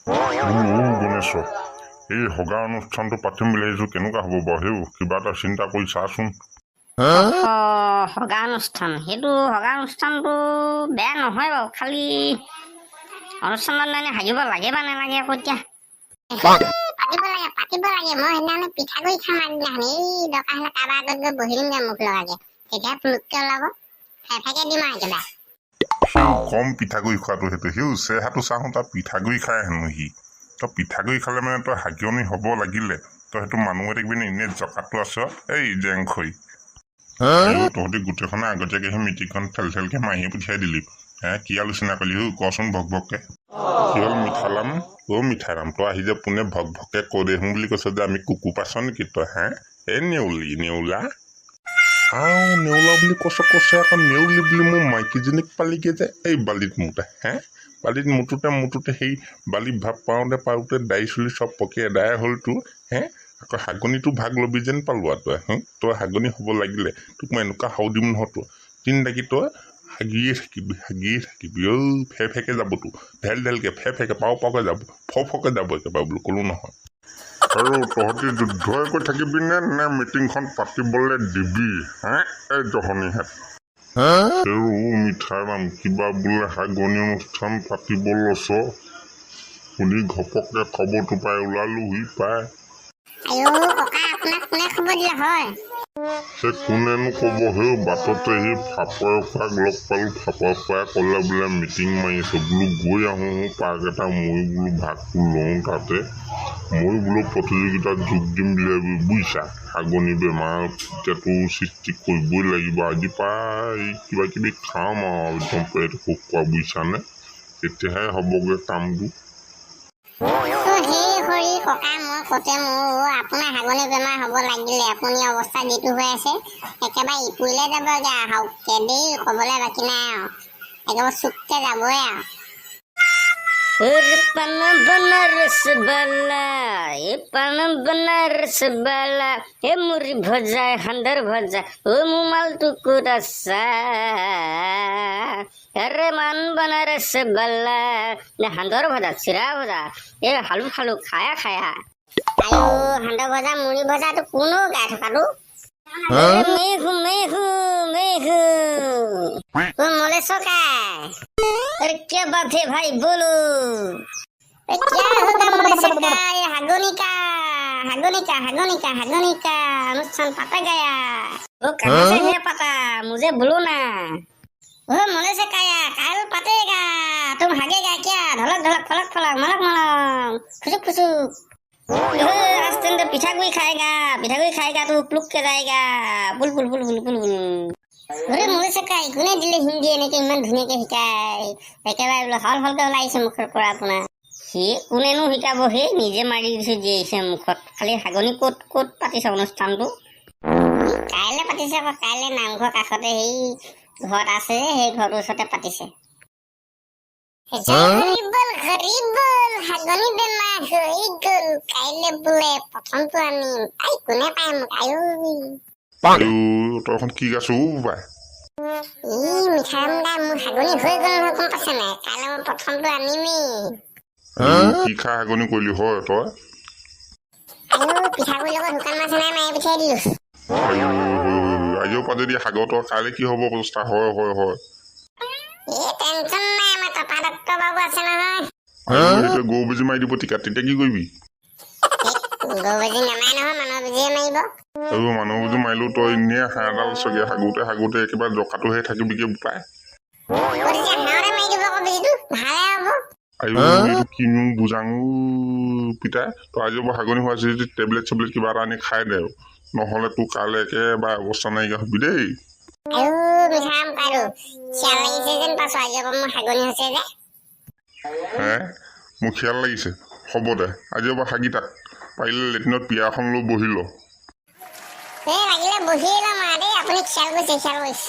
বোলো গণেশ, এই হগা অনুষ্ঠানটো পাতিম বুলি ভাবিছোঁ, কেনেকুৱা হ'ব বাৰু? হেও, কিবা এটা চিন্তা কৰি চাচোন। অ, হগা অনুষ্ঠান, সেইটো হগা অনুষ্ঠানটো বেয়া নহয় বাৰু। খালি অনুষ্ঠানত মানে হাগিব লাগে বা নালাগে আকৌ এতিয়া। পাতিব লাগে, পাতিব লাগে। মই সেইদিনাখনি পিঠাগুড়ি খাম আগদিনাখনি। এই দৰকাৰ হ'লে কাৰোবাৰ আগত গৈ বহি দিমগৈ মুখ লগাকে, তেতিয়া পুলুককে ওলাব, ফেফেকে দিম আৰু একেবাৰে। সিও কম পিঠাগুড়ি খোৱাটো সেইটো। সিও চেহেৰাটো চাওঁ, তাৰ পিঠাগুড়ি খাই হেনো সি। তই পিঠাগুড়ি খালে মানে তই হাগিয়নি হ'ব লাগিলে তই সেইটো মানুহে থাকিবি নে? এনেই জকাটো আছ। এই জেংখৰি, আইঅ, তহঁতি গোটেইখনে আগতীয়াকৈ সেই মিটিংখন ঠেল ঠেলকৈ মাৰিয়ে পঠিয়াই দিলি হে। কি আলোচনা কৰিলি হৌ, কচোন ভক ভককে। কি হ'ল মিঠালাম? অ' মিঠাৰাম, তই আহি যে পোনে ভক ভককে কৈ দেহোঁ বুলি কৈছ যে, আমি কুকুৰ পাইছ নেকি তই হে? এই নেউলি, নেউলা আও, নেউলা বুলি কৈছ, কৈছে আকৌ নেউলি বুলি মোৰ মাইকীজনীক পালিগে যে। এই বালিত মুতে হে, বালিত মুতোতে মুতোতে সেই বালিত ভাৱ পাওঁতে পাওঁতে দাড়ি চুলি চব পকি এদায় হ'ল তোৰ হে। আকৌ হাগনিটো ভাগ ল'বি যেন পালোঁ আৰু তই হে। তই হাগনি হ'ব লাগিলে তোক মই এনেকুৱা হাও দিম নহয়, তই জিন্দাগী তই হাগিয়ে থাকিবি, হাগিয়ে থাকিবি। ঐ, ফে ফেকে যাব তোৰ, ঢেল ঢেলকে ফে ফেকে পাও পাওকে যাব, ফ ফকে যাব একেবাৰে বোলো ক'লো নহয়। আৰু তহঁতি যুদ্ধই কৈ থাকিবি নে, নে মিটিংখন পাতিবলৈ দিবি হে? এই জহনীহেঁত। আৰু মিঠাৰাম, কিবা বোলে হাগনি অনুষ্ঠান পাতিব লৈছ শুনি ঘপককে খবৰটো পাই ওলালোহি পাই। আইঅ ককা, আপোনাক কোনে খবৰ দিলে হয়? সেই কোনেনো ক'ব সেই, বাটতে সি ফাপৰে খোৱাক লগ পালোঁ। ফাপৰে খুৱাই ক'লে বোলে মিটিং মাৰিছে। বোলো গৈ আহোঁ পাৰ্ক এটা, ময়ো বোলো ভাগটো লওঁ তাতে। ময়ো বোলো প্ৰতিযোগিতাত যোগ দিম বুলি ভাবি, বুজিছা। হাগনি বেমাৰ এতিয়াতো সৃষ্টি কৰিবই লাগিব। আজিৰ পৰা এই কিবা কিবি খাম আৰু একদম পেট সুখ পোৱা, বুজিছানে? তেতিয়াহে হ'বগৈ কামটো। অ সেই হৰি ককা, মই কতে মোৰ আপোনাৰ হাগনি বেমাৰ হ'ব লাগিলে আপুনি অৱস্থা যিটো হৈ আছে, একেবাৰে ইপুৰিলে যাবগৈ আহককে দেই, ক'বলৈ বাকী নাই আৰু, একেবাৰে চুককে যাবই আৰু। अरे पान बनारस वाला, ए पान बनारस वाला, ए मुरी भजा, হান্দৰ ভজা, ও মুমাল টুকুৰা। अरे मान बनारस वाला, নে হান্দৰ ভজা, চিৰা ভজা, এ হালু খালো, খায়া খায়া। আৰু সান্দহ ভজা, মুড়ি ভজাটো কোনো গাই থকাটো? अरे मेहू मेहू मेहू। অ মলেশ্বৰ কাই। अरे क्या बात है भाई, बोलो। ए, क्या होगा मलेश्वर का? ये हागनी का, हागनी का, हागनी का, हागनी का अनुष्ठान पाता गया। वो कहाँ से है पता, मुझे बोलो ना। ओ मलेश्वर काया, काल पातेगा, तुम हागेगा क्या? ढलक ढलक, फलक फलक, मलक मलक, खुसुक खुसुक। आज तो पिठागुड़ी खाएगा, पिठागुड़ी खाएगा तो प्लुक के जाएगा, bull bull bull bull bull bull. अरे মলেশ্বৰ কাই, কোনে দিলে হিন্দী এনেকে ইমান ধুনীয়াকে শিকাই? একেবাৰে বোলে হল হলকে ওলাই আহিছে মুখৰ পৰা আপোনাৰ। সি কোনেনো শিকাব, সেই নিজে মাৰি দিছে, জীয়াইছে মুখত খালি। হাগনি ক'ত ক'ত পাতিছে অনুষ্ঠানটো? কাইলৈ পাতিছে আকৌ, কাইলৈ নামঘৰ কাষতে সেই ঘৰত আছে যে, সেই ঘৰটোৰ ওচৰতে পাতিছে। হৰি বল, হৰি বল, হাগনি বেমাৰ হৈ গ'ল। কাইলৈ বোলে প্ৰথমটো আনিম। আই, কোনে পায় মোক, আয়ৈ। আইঅ, তই এখন কি গাইছ ও বাই? ই মিঠাৰাম দা, মোৰ হাগনি হৈ গ'ল নহয়, গম পাইছে নাই? কাইলৈ মই প্ৰথমটো আনিমেই। কি খাই হাগনি কৰিলি হয় তই? আৰু পিঠাগুড়িৰ লগত শুকান মাছ এনাই মাৰি পঠিয়াই দিলো। আইঅ, আজিৰ পৰা যদি হাগ তই, কাইলৈ কি হ'ব অৱস্থা? হয় হয় হয়। এই টেনচন নাই, আমাৰ টপা ডক্তৰ বাবু আছে নহয়। আইঅ, সেইটোৱে গৰু বেজী মাৰি দিব টিকাত, তেতিয়া কি কৰিবি? গৰু বেজী নামাৰে নহয়, মানুহ বেজীয়ে মাৰিব। আৰু মানুহ বেজী মাৰিলেও তই এনেই হাঁহডাল চাগে হাগোতে হাগোতে একেবাৰে জকাটোহে থাকিবিগে পায়। গতিকে হাঁহতে মাৰি দিব আকৌ বেজীটো, ভালে হ'ব। আইঅ, এইটো কিনো বুজাঙো পিতাই। তই আজিৰ পৰা হাগনি হোৱা যদি টেবলেট চেবলেট কিবা এটা আনি খাই দে আৰু, নহ'লে তোৰ কাইলৈ একেবাৰে অৱস্থা নাইকিয়া হবি দেই। আৰু মিঠাৰাম পাৰো শিয়াল লাগিছে যেন পাইছো, আজিৰ পৰা মোৰ হাগনি হৈছে যে। হে, মোৰ খিয়াল লাগিছে? হ'ব দে, আজিৰ পৰা হাগি থাক। পাৰিলে লেট্ৰিনত পিয়া এখন লৈ বহি ল। এই লাগিলে বহিয়ে ল'ম আৰু দেই, আপুনি খিয়াল কৰিছে, খিয়াল কৰিছে।